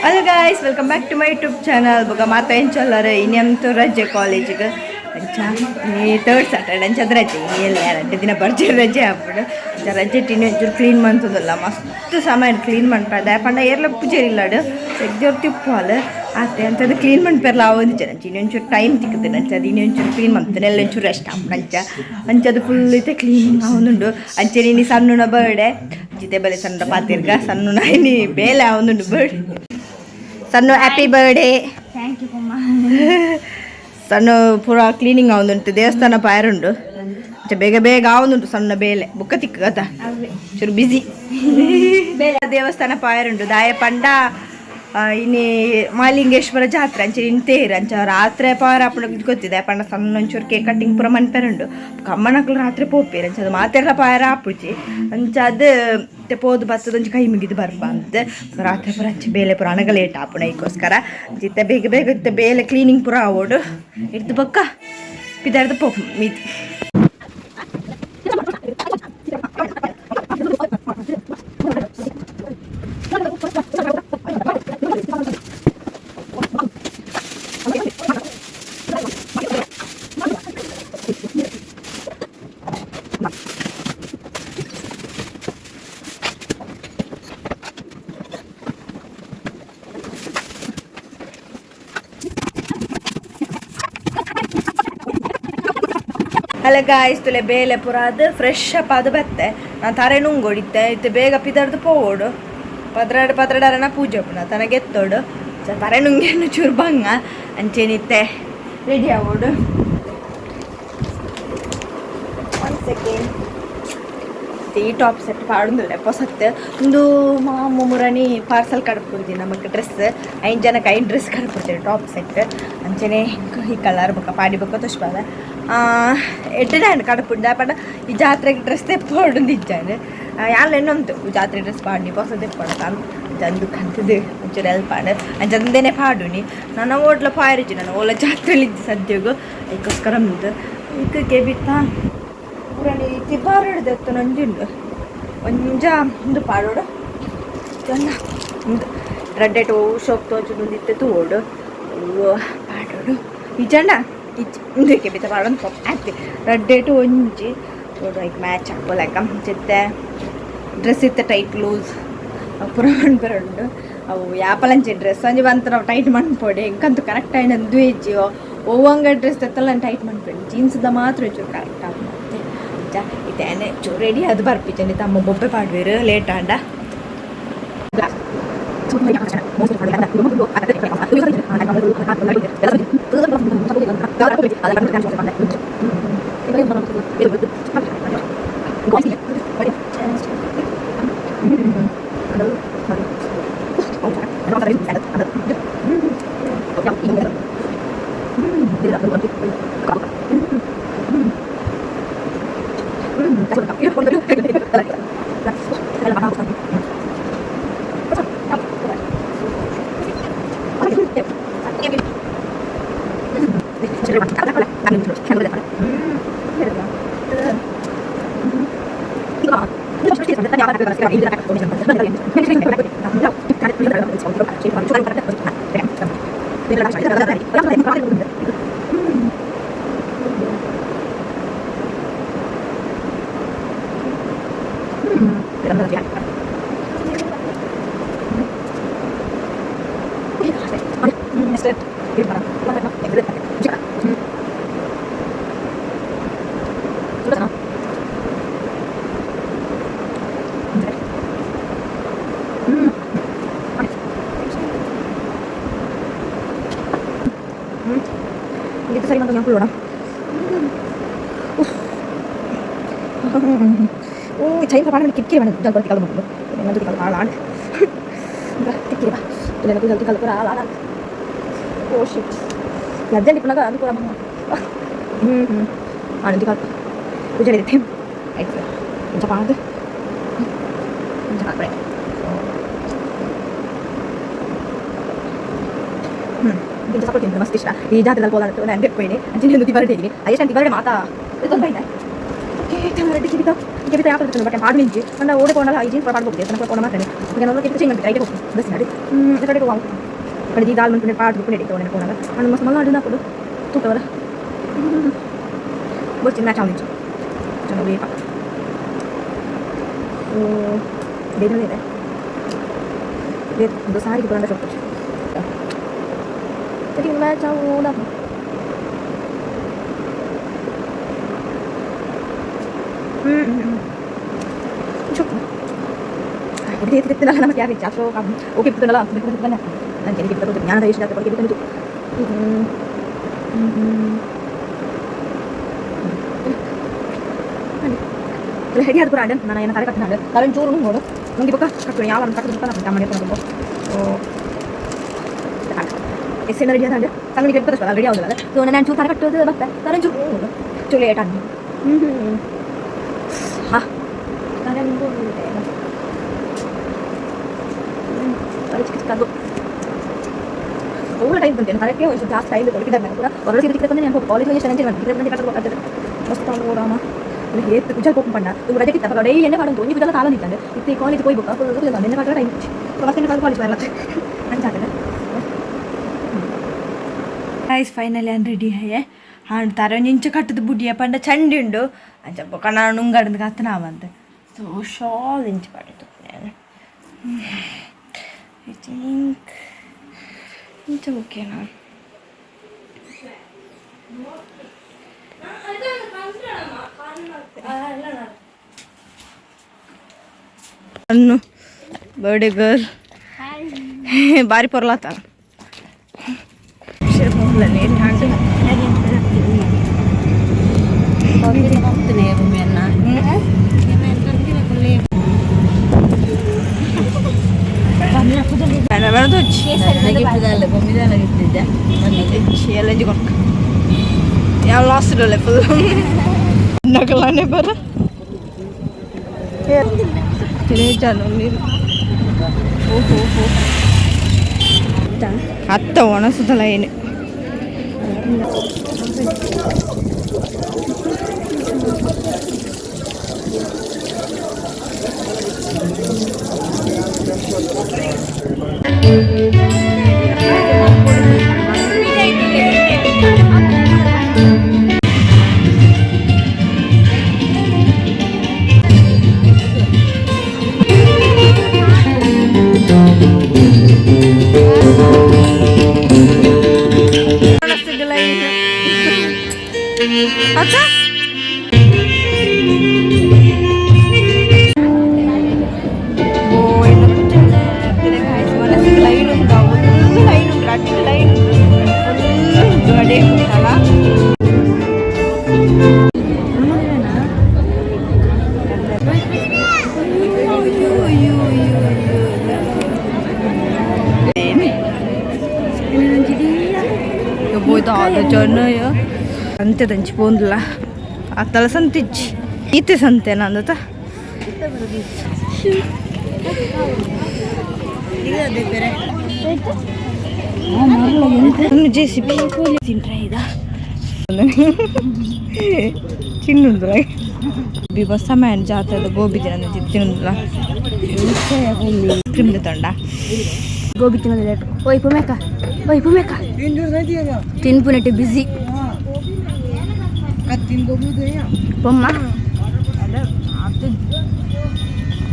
Hello guys, welcome back to my YouTube channel. ಬೊಕ ಮಾತ ಎಂಚೊಲ್ಲರ್ ಇನಿ ರಜೆ ಕಾಲೇಜಿಗ್ ಅಂಚ ಇನಿ ಥರ್ಡ್ ಸ್ಯಾಟರ್ಡೆ ಅಂಚ ರಜೆ. ಇನಿ ಎಲ್ಲ ರಡ್ಡ್ ದಿನ ಬರ್ಜೆ ರಜೆ ಆಪುಂಡು. ಅಂಚ ರಜೆ ಇನಿ ಒಂಚೂರು ಕ್ಲೀನ್ ಮಂತೊಂದುಲ್ಲ. ಮಸ್ತ್ ಸಮಯ ಕ್ಲೀನ್ ಮನ್ಪೆ ಪಂಡ ಏರ್ಲ ಪೂಜೆರ್ ಇಲ್ಲಡ್ ತೆಗ್ದಿರ್ತಿ ಉಪ್ಪುವಲ್ ಆತೆ. ಅಂಚ ಕ್ಲೀನ್ ಮನ್ಪೆರ್ಲ ಆವೊಂದಿಜ್ಜಿ. ಅಂಚ ಇನಿ ಒಂಚೂರು ಟೈಮ್ ತಿಕ್ಕುದು. ಅಂಚ ಅದು ಇನಿ ಒಂಚೂರು ಕ್ಲೀನ್ ಮನ್ಪುನೆ ಎಲ್ಲ ಒಂಚೂರು ರೆಸ್ಟ್ ಆಪುಂಡು. ಅಂಚ ಅಂಚ ಅದು ಫುಲ್ ಇತ್ತೆ ಕ್ಲೀನಿಂಗ್ ಆವೊಂದುಂಡು. ಅಂಚನೆ ಇನಿ ಸಣ್ಣುನ ಬರ್ಡೇ. ಜಿತೆ ಬಲೆ ಸಣ್ಣ ಪಾತಿರ್ಗ ಸಣ್ಣುನ ಇನಿ ಬೇಲೆ ಆವೊಂದುಂಡು ಬರ್ಡೇ. ಸಣ್ಣ ಹ್ಯಾಪಿ ಬರ್ಡೇ. Thank you ಪಮ್ಮ. ಸಣ್ಣ ಪೂರ ಕ್ಲೀನಿಂಗ್ ಆವೊಂದುಂಟು. ದೇವಸ್ಥಾನ ಪಾಯರುಂಡು. ಅಂಚ ಬೇಗ ಬೇಗ ಆವೊಂದುಂಟು. ಸಣ್ಣ ಬೇಲೆ ಬುಕ್ಕ ತಿಕ್ಕ ಗತ ಚೂರು ಬಿಸಿ. ಬೇಲೆ ದೇವಸ್ಥಾನ ಪಾಯರುಂಡು. ದಾಯ ಪಂಡ ಇನಿ ಮಾಲಿಂಗೇಶ್ವರ ಜಾತ್ರೆ. ಅಂಚ ಇನಿ ತೇರು. ಅಂಚ ರಾತ್ರಿ ಪಾರ ಆಪುಂಡು ಗೊತ್ತಿದೆ. ಪಂಡ ಸಣ್ಣ ಒಂಚೂರು ಕೇಕ್ ಕಟ್ಟಿಂಗ್ ಪೂರ ಮನ್ಪೆರುಂಡು. ಕಮ್ಮನಕ್ಲು ರಾತ್ರಿ ಪೋಪೇರು. ಅಂಚ ಅದು ಮಾತೆರ್ಲ ಪಾಯರ ಆಪುಜಿ. ಅಂಚ ಅದು ಪೋದು ಬತ್ತದ ಒಂಜಿ ಕೈ ಮುಗಿದು ಬರ್ಪ ಅಂತ. ರಾತ್ರಿ ಪೂರ ಅಂಚ ಬೇಲೆ ಪೂರ ಅನಗ ಲೇಟ್ ಆಪುಂಡು. ಐಕೋಸ್ಕರ ಇತ್ತೆ ಬೇಗ ಬೇಗ ಇತ್ತೆ ಬೇಲೆ ಕ್ಲೀನಿಂಗ್ ಪೂರ ಆವೋಡು. ಇರ್ದು ಬೊಕ್ಕ ಪಿದಾರ್ದು ಪೋಪು ಮೀತಿ. ಹಲೋ ಗಾಯ್ಸ್, ತುಲೆ ಬೇಲೆ ಪೂರ ಅದು ಫ್ರೆಶ್ ಅಪ್ ಅದು ಬತ್ತೆ. ನಾನು ತರೆ ನುಂಗೋಡಿತ್ತೆ. ಇತ್ತೆ ಬೇಗ ಪಿದರ್ದು ಪೋವೋಡು. ಪದ್ರಾಡ್ ಪದ್ರಾಡರನ ಪೂಜೆ ಪುನ ತನಗೆತ್ತೋಡು. ತರೆ ನುಂಗೇನು ಚೂರು ಬಂಗ. ಅಂಚೇನಿತ್ತೆ ರೆಡಿ ಆವೋಡು. One second. ಈ ಟಾಪ್ ಸೆಟ್ ಪಾಡೊಂದುಲ್ಲೆ ಪೊಸತ್. ಉಂದು ಮಾಮು ಮುರಣಿ ಪಾರ್ಸಲ್ ಕಡಪುಡ್ದಿ ನಮಕ್ ಡ್ರೆಸ್. ಐನ್ ಜನಕ್ಕೆ ಐನ್ ಡ್ರೆಸ್ ಕಡಪುಡ್ತೇವೆ ಟಾಪ್ ಸೆಟ್. ಅಂಚನೆ ಈ ಕಲರ್ ಬೊಕ್ಕ ಪಾಡಿ ಬೊಕ್ಕ ತುಷ್ಪಾದ ಎಡ್ಡೆ ಕಡಪುಡ್ದ. ಪಂಡ ಈ ಜಾತ್ರೆಗೆ ಡ್ರೆಸ್ ತೆಪ್ಪೊಡುಂದು ಇಜ್ಜಾಂಡ್. ಯಾನ್ ಎನ್ನೊಂತು ಜಾತ್ರೆ ಡ್ರೆಸ್ ಪಾಡ್ನಿ ಪೊಸ ತೆಪ್ಪೊಡು ಅಂದು ಕಂತದು ಒಂಚೂರು ಹೆಲ್ಪ್ ಆಂಡ್. ಅಂಚ ಅಂದೇನೆ ಪಾಡುನಿ. ನನ್ನ ಓಡ್ಲ ಪಾಯರಿಜ್ಜಿ. ನಾನು ಓಲ ಜಾತ್ರೆಲಿ ಇಜ್ಜಿ ಸದ್ಯಗು. ಐಕೋಸ್ಕರ ಉಂದು ಇಕ್ ಕೆಬಿತ್ತ ಪುರಣಿ ತಿಬಾರಡ್ದು ಎತ್ತೊಂಜಿ ಉಂಡು. ಒಂಜ ಉಂದು ಪಾಡೋಡು ಜನ. ಉಂದು ರಡ್ಡೆಟ್ ಶೋಕ್ ತೋಜುಂಡು. ಇತ್ತೆ ತೂವೊಡು ಪಾಡೋಡು ಇಜ್ಜಂಡ ಇಜ್ಜಿ. ಉಂದು ಕೆಬಿತ ಪಾಡೊಂದು ಪೋಪ ಆಯ್ತು. ರಡ್ಡೇಟು ಒಂಜಿ ತೋಡು. ಐಕ್ ಮ್ಯಾಚ್ ಹಾಕೋಲೆಕ್ಕ ಚಿತ್ತೆ ಡ್ರೆಸ್ ಇತ್ತೆ ಟೈಟ್ ಲೂಸ್ ಪೂರ ಮನ್ಪೆರುಂಡು. ಅವು ಯಾಪಲಂಚಿ ಡ್ರೆಸ್ ಒಂಜಿ ಬಂತ ನಾವು ಟೈಟ್ ಮನ್ಪೊಡೆ. ಎಂಕಂತೂ ಕರೆಕ್ಟ್ ಆಯ್ನ ಅಂದು ಇಜ್ಜಿ. ಒವ್ವಂಗ ಡ್ರೆಸ್ ತೆತ್ತಲ್ಲ ನಾನು ಟೈಟ್ ಮನ್ಪೆಂಡು. ಜೀನ್ಸ್ದ ಮಾತ್ರ ಒಂಚೂರು ಕರೆಕ್ಟ್ ಆಪುಂಡು. ಅಂಚ ಇತ್ತೆ ಚೂರು ರೆಡಿ ಅದು ಬರ್ಪಿಚಂడి. ತಮ್ಮ ಬೊಬ್ಬೆ ಪಾಡ್ವೇರು ಲೇಟ್ ಆಂಡ. ಇದು ಸರಿ ಬಂದು ನೋಡ. ಓ ಚೈನ್ ಪಾಡ ಕಿಕ್ಕಿರಿ ಬಂದು ಜಲ್ದಿ ಕಲ್ಲು ಮುಗಿದು ಇನ್ನೊಂದು ಕಲ್ಲು ಆಳ ಕಿಕ್ಕಿರಿ ಬಾ. ಜಲ್ದಿ ಕಲ್ಲು ಪೂರ ಆಳ. ಓ ಶಿಟ್, ಅರ್ಜೆಂಟ್ ಇಪ್ಪನಾಗ ಅದು ಪೂರ. ಹ್ಞೂ ಹ್ಞೂ ಆನಂದಿ ಕಾಲು ಪೂಜೆ ಇರುತ್ತೆ. ಆಯ್ತು, ಇಂಚ ಪಾಡ್ದು ಇಂಚ ಹಾಕ್ರೆ. ಹ್ಞೂ ಇಂಚ ಸಪೋರ್ಟ್ ತಿಂದು ಮಸ್ತ್ ಇಷ್ಟ. ಈ ಜಾತ್ರೆದಲ್ಲಿ ಪೋಲಾಂತ ನಾನು ಗೆಪ್ಪೋಯಿನಿ. ಅಂಚಿನ ಒಂದು ತಿಬಾರಡೆ ಇದ್ದೀನಿ. ಅಯ್ಯೋ, ತಿಬಾರಡೆ ಮಾತಾ. ಇದೊಂದು ಬೈನ. ಓಕೆ, ರೆಡ್ಡಿ ಕಿಬಿತ. ಕೆಬಿತ ಯಾಕೆ ಬಟ್ಟೆ ಪಾಡು ನಿಂಚಿ ಪಂಡ ಓಡೆ ಕೊಂಡಲ್ಲ ಈ ಜೀನ್ಸ್ ಪಾಡು ಹೋಗಿದೆ ತನಕ ಕೊಂಡ ಮಾತಾನೆ ನಾನು ಕೆಬಿತ ಚೇಂಜ್ ಐಟೆ ಹೋಗ್ತೀನಿ ಬಸ್ ನಡಿ ಕಡೆ ಹೋಗು ಕಡೆ ದಾಲ್ ಮನ್ಪುಂಡೆ ಪಾಡು ಪುಣೆ ಡಿಕ್ಕೆ ಓನೆ ಕೋಣಗ ಅಂಡ್ ಮಸ್ತ್ ಮಲ್ಲ ಅಡಿನ ಕೊಡು ತೂತವರ ಬಸ್ ಮ್ಯಾಚ್ ಆವನಿಂಚು ಚಲೋ ವೇಪ ಸೊ ಬೇಗನೆ ಇದೆ ಒಂದು ಸಾರಿಗೆ ಬರಂಡ ಶೋಕ್ ಸರಿ ಮ್ಯಾಚ್ ಆವು ನಮಗೆ ಯಾರು ಜಾಸ್ತಿ ಓಕೆ ಬಿತ್ತನಲ್ಲ ನಾನು ಕೆರೆ ಬಿತ್ತ ಜ್ಞಾನದ ಎಷ್ಟು ಜಾಸ್ತಿ ಬಿತ್ತನಿತು ರೆಡಿ ಆದ ಕೂಡ ನಾನು ಏನೋ ತಲೆ ಕಟ್ಟಿನಾಡು ತಲೆ ಚೂರು ನೋಡು ನುಂಗಿ ಬೊಕ್ಕ ಕಟ್ಟು ಯಾವ ಕಟ್ಟು ಮನೆ ಸೊ ಎಸ್ ರೆಡಿ ಆದ ತಂಗಡಿಗೆ ರೆಡಿ ಆಗೋದಿಲ್ಲ ಸೊ ನಾನು ಚೂರು ತಲೆ ಕಟ್ಟೋದು ಬತ್ತೆ ತಲೆ ಚೂರು ಚೂರು ಲೇಟ್ ಆಗಿ ಹಾಂ ಚಿಕ್ಕ ಚಿಕ್ಕದು ಅವುಗಳ ಟೈಮ್ ಬಂತೇನೆ ಅದಕ್ಕೆ ಒಂದು ಜಾಸ್ತಿ ಟೈಮ್ ಕೊಟ್ಟಿದ್ದಾರೆ ಕೂಡ ಹೊರಗಡೆ ಸಿಗುತ್ತೆ ಬಂದು ನಾನು ಕಾಲೇಜ್ ಎಷ್ಟು ಚೆನ್ನಾಗಿ ಮಸ್ತ್ ರಾಮ ಏತ್ ಕುಜಲ್ ಪೋಪು ಪಂಡ ಇದು ರಜೆ ಕಿತ್ತ ಡೈಲಿ ಎಣ್ಣೆ ಪಾಡಂತು ಒಂಜಿ ಕುಜಲ ಕಾಲ ನಿಂತಂಡೆ ಇತ್ತೆ ಕಾಲೇಜ್ ಹೋಗ್ಬೇಕು ಎಣ್ಣೆ ಪಾಡ ಟೈಮ್ ಫಸ್ಟ್ ಕಾಲೇಜ್ ಬರಲ್ಲ ಅಂಚಾತದೆ ಗೈಸ್ ಫೈನಲಿ ಅನ್ ರೆಡಿ ಅಯ್ಯೆ ಹಾಂ ತರ ನಿಂಚು ಕಟ್ಟದ ಬುಡಿಯ ಪಂಡ ಚಂಡಿ ಉಂಡು ಅಂಚ ಬೊಕ ನಾನು ನುಂಗಡಂದು ಕತ್ತನ ಬಂತು ಸೊ ಶಾಲ್ ಇಂಚು ಪಡೆದು I think ಇಂಚ ಓಕೆನಾ ಅನ್ನು ಬರ್ಡೇ ಗರ್ಲ್ ಬಾರಿ ಪೊರ್ಲಾತ ನಗಲಾನೆ ಬರ ಅತ್ತ ಒಣಸುದಲ್ಲ ಏನು ಅಕ್ಕ ಲೈನ್ ಉಂಟು ಲೈನ್ ಉಂಟು ಅಡ್ಡ ಲೈನ್ ಉಂಟು ಅಡೆ ಉಂಟಲ್ಲ. ಸಂತೆ ದಂಚಿ ಪೋಂದುಲ ಅತ್ತಲ ಸಂತಿಜ್ಜಿ ಈತೆ ಸಂತೆ ನಂದತ ಜೆ ಸಿ ಬಿ ತಿಂಟ್ರೆ ಇದ ಚಿನ್ನುಂದು ಬಿ ಬಸ್ ಸಮಯ ಜಾತ್ರೆ ಗೋಬಿ ತಿನ್ನೋದು ತಿನ್ನುಂದಿಲ್ಲ ಕ್ರೀಮ್ ತಂಡ ಗೋಬಿ ತಿನ್ನೋದು ಲೇಟು. ಓಯ್ ಪುಮೇಕ, ಓಯ್ ಪುಮೇಕ, ತಿನ್ಪುನೆಟ್ ಬಿಸಿ ಬೊಮ್ಮ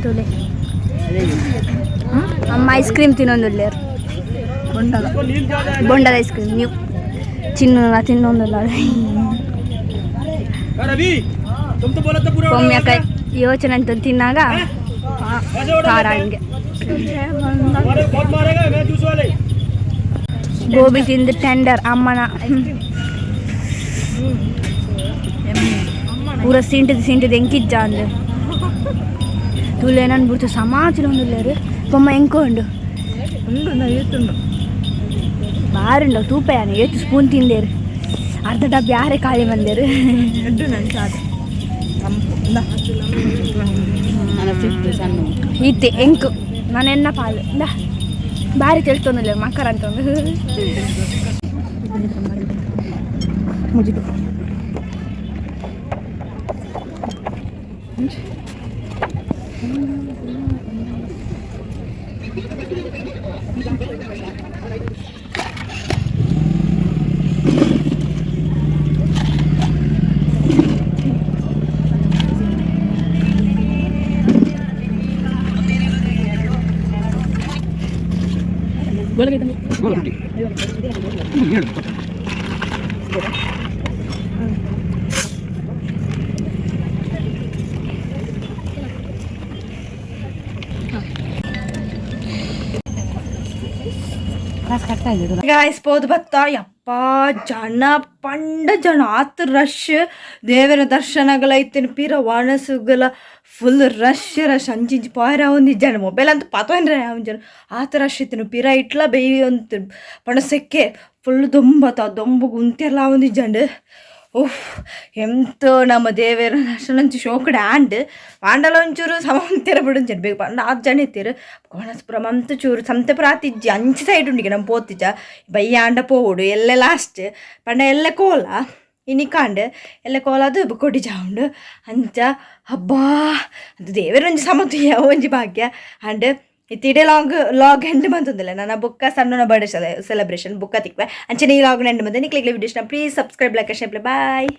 ತೋಲೆ. ಅಮ್ಮ ಐಸ್ ಕ್ರೀಮ್ ತಿನ್ನೊಂದುಲ್ಲೇರು, ಬೊಂಡದ ಐಸ್ ಕ್ರೀಮ್. ನೀವು ಚಿನ್ನ ತಿನ್ನೊಂದಿಲ್ಲ. ಬೊಮ್ಮೆಕ ಯೋಚನೆ ಅಂತ ತಿನ್ನಾಗ ಖಾರ ಹಂಗೆ. ಗೋಬಿ ತಿಂದು ಟೆಂಡರ್ ಅಮ್ಮನ ಪೂರ ಸೀಂಟದ ಸೀಂಟದ ಎಂಕಿಜ್ಜ ಅಂದು ತುಲೆ ನನ್ ಬುಡ್ತು ಸಮ ತಿನ್ನೊಂದುಲ್ಲೇರು. ಬೊಮ್ಮ ಎಂಕೋ ಉಂಡು ಬಾರುಂಡು ತೂಪಯಾನ ಏತು ಸ್ಪೂನ್ ತಿಂದೇರು, ಅರ್ಧ ಡಬ್ಬಿ ಯಾರೇ ಖಾಲಿ ಬಂದೇರು. ಈತೆ ಎಂಕು ನಾನು ಎನ್ನ ಪಾಲು ಇಂದ ಬಾರಿ ತೆಳ್ತೊಂದಿಲ್ಲ ಮಕ್ಕರ ಅಂತಂದು. ಮುಜಿತು. ಗಾಯ್ಸ್, ಪೋದು ಬತ್ತ. ಯಪ್ಪ, ಜನ ಪಂಡ ಜನ, ಆತ್ ರಶ್. ದೇವರ ದರ್ಶನಗಳ ಇತ್ತಿನ ಪಿರ ಒಣಸುಗಲ ಫುಲ್ ರಶ್ ರಶ್. ಅಂಚಿಂಚಿ ಪಾರ ಒಂದು ಜನ ಮೊಬೈಲ್ ಅಂತ ಪತೋನ್ರೆ ಅವನ್ ಜನ. ಆತ್ ರಶ್ ಇತ್ತಿನ ಪಿರ ಇಟ್ಲ ಬೇಯಿ ಅಂತ ಪಂಡ ಸೆಕ್ಕೆ ಫುಲ್ ದೊಂಬತ ದೊಂಬು ಉಂತೆಲ್ಲ ಒಂದು ಜಂಡ್. ಉಫ್, ಎಂತ ನಮ್ಮ ದೇವರ ದರ್ಶನ ಶೋಕಡೆ ಆಂಡ್ ಆಂಡಲ ಒಂಚೂರು ಸಮ ಉಂತೆರ ಬಿಡುಂಚೆನ್ ಬೇಗ ಪಂಡ ಆತ್ ಜನ ಇತ್ತೀರು. ಕೋಣಸ್ಪುರ ಮಂತ್ ಚೂರು ಸಂತೆ ಪ್ರಾತಿಜ್ಜಿ ಅಂಚಿ ಸೈಡ್ ಉಂಡಿಗೆ ನಮ್ಮ ಪೋತಿಜ. ಬಯ್ಯ ಆಂಡ ಪೋವೊಡು. ಎಲ್ಲೆ ಲಾಸ್ಟ್ ಪಂಡ ಎಲ್ಲೆ ಕೋಲ ಇನಿಕಾಂಡ್, ಎಲ್ಲೆ ಕೋಲಾದು ಕೊಡಿ ಜಾವುಂಡು. ಅಂಚ ಹಬ್ಬಾ ಅದು ದೇವರೊಂಜಿ ಸಮತುಯ ಒಂಜಿ ಭಾಗ್ಯ. ಅಂಡ್ ಇತ್ತೆ ಲಾಗ್ ಲಾಗ್ ಎಂಡ್ ಬಂತಂದಿಲ್ಲ. ನನ್ನ ಬುಕ್ಕ ಸಣ್ಣ ಬರ್ಡೇ ಸೆಲೆಬ್ರೇಷನ್ ಬುಕ್ಕ ತಿಕ್ವೆ. ಅಂಚನೆ ಈ ಲಾಗ್ ಎಂಡ್ ಬಂದ. ನಿಕ್ಲಿಗೆ video please subscribe, like, share. Bye.